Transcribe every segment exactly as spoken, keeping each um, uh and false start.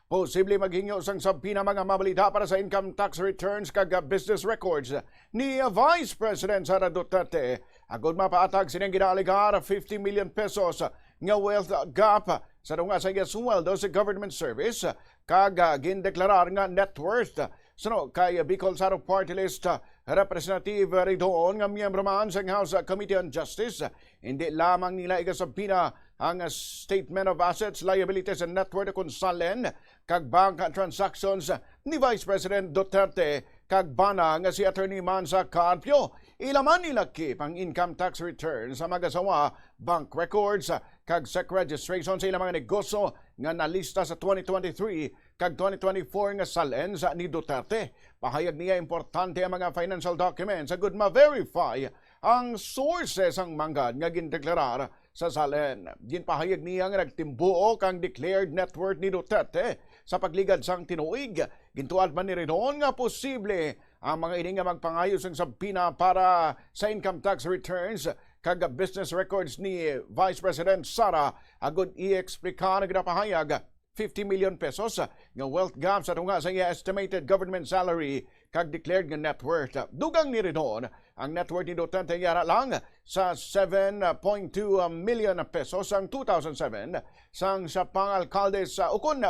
Posible maghingyo sang subpoena mga mabalita para sa income tax returns kag business records ni Vice President Sara Duterte agud mapaatag sining ginaalegar fifty million pesos nga wealth gap sa tunga sa iya sweldo sa government service kag, ah, gindeklarar nga net worth. Suno kay Bicol Saro Party List, ah, Representative Ridon nga miyembro man sa House Committee on Justice, hindi lamang nila igasubpoena ang Statement of Assets, Liabilities, and Net Worth kon SALN kag bank transactions ni Vice President Duterte kag bana nga si Attorney Manza Carpio. Ila man nilakip ang income tax return sa mag-asawa, bank records, kag SEC registration sa ilang mga negosyo nga nalista sa twenty twenty-three kag twenty twenty-four nga SALN sa ni Duterte. Pahayag niya, importante ang mga financial documents agud ma-verify ang sources sang manggad nga gindeklarar sa SALN. Ginpahayag niya nga nagtimbuok ang declared net worth ni Duterte sa pagligad sang tinuig. Gintuad man ni Ridon nga posible ang mga ini nga magpangayo sang subpoena para sa income tax returns kag business records ni Vice President Sara agud i-explicar ang ginapahayag fifty million pesos nga wealth gap sa tunga sa iya estimated government salary kag declared nga net worth. Dugang ni Ridon, ang net worth ni Duterte yara lang sa seven point two million pesos sang two thousand seven, sang siya pangalkalde sa ukon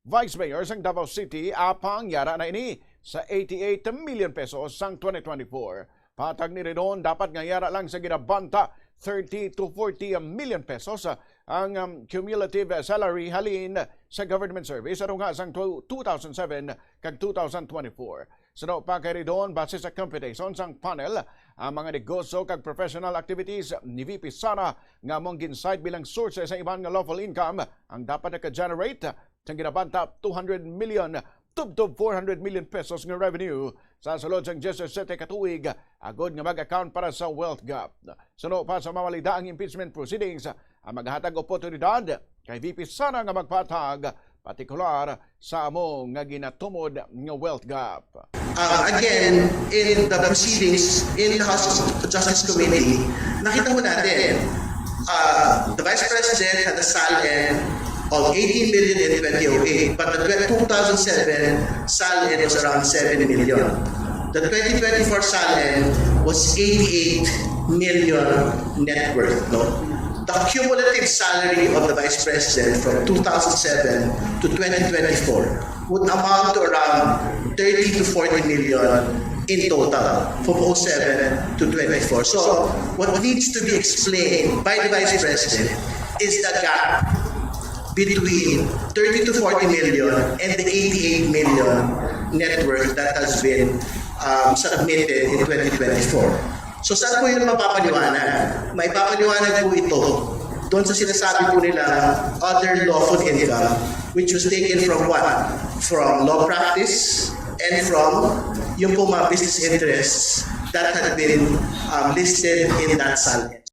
vice mayor sang Davao City, apang yara na ini sa eighty-eight million pesos sang twenty twenty-four. Patag ni Ridon, dapat nga yara lang sa ginabanta thirty to forty million pesos ang, um, cumulative salary halin sa government service sa tunga sang tw-, two thousand seven kag two thousand twenty-four. Suno pa kay Ridon, base sa computation sang panel, ang mga negosyo kag professional activities ni V P Sara nga among gin-cite bilang sources sa iban nga lawful income ang dapat naka-generate sang ginabanta two hundred million tubtob four hundred million pesos nga revenue sa sulod sang diyesisete ka tuig agud nga mag-account para sa wealth gap. Suno pa sa mamalida ang impeachment proceedings, ang maghatag oportunidad kay V P Sara nga magpatag, partikular sa amo nga ginatumod nga wealth gap. Uh, again, in the proceedings in the House Justice Committee, nakita ho natin, uh, the Vice President had a SALN of eighteen million in twenty oh eight, but the twe-, two thousand seven SALN was around seven million. The twenty twenty-four SALN was eighty-eight million net worth, no? The cumulative salary of the Vice President from two thousand seven to twenty twenty-four would amount to around thirty to forty million in total from oh seven to twenty-four. So, what needs to be explained by the Vice President is the gap between thirty to forty million and the eighty-eight million net worth that has been, um, submitted in twenty twenty-four. So, saan po yun mapapaliwanag? Maipapaliwanag po ito doon sa sinasabi po nila other lawful income, which was taken from what? From law practice and from yung po mga business interests that had been, um, listed in that SALN.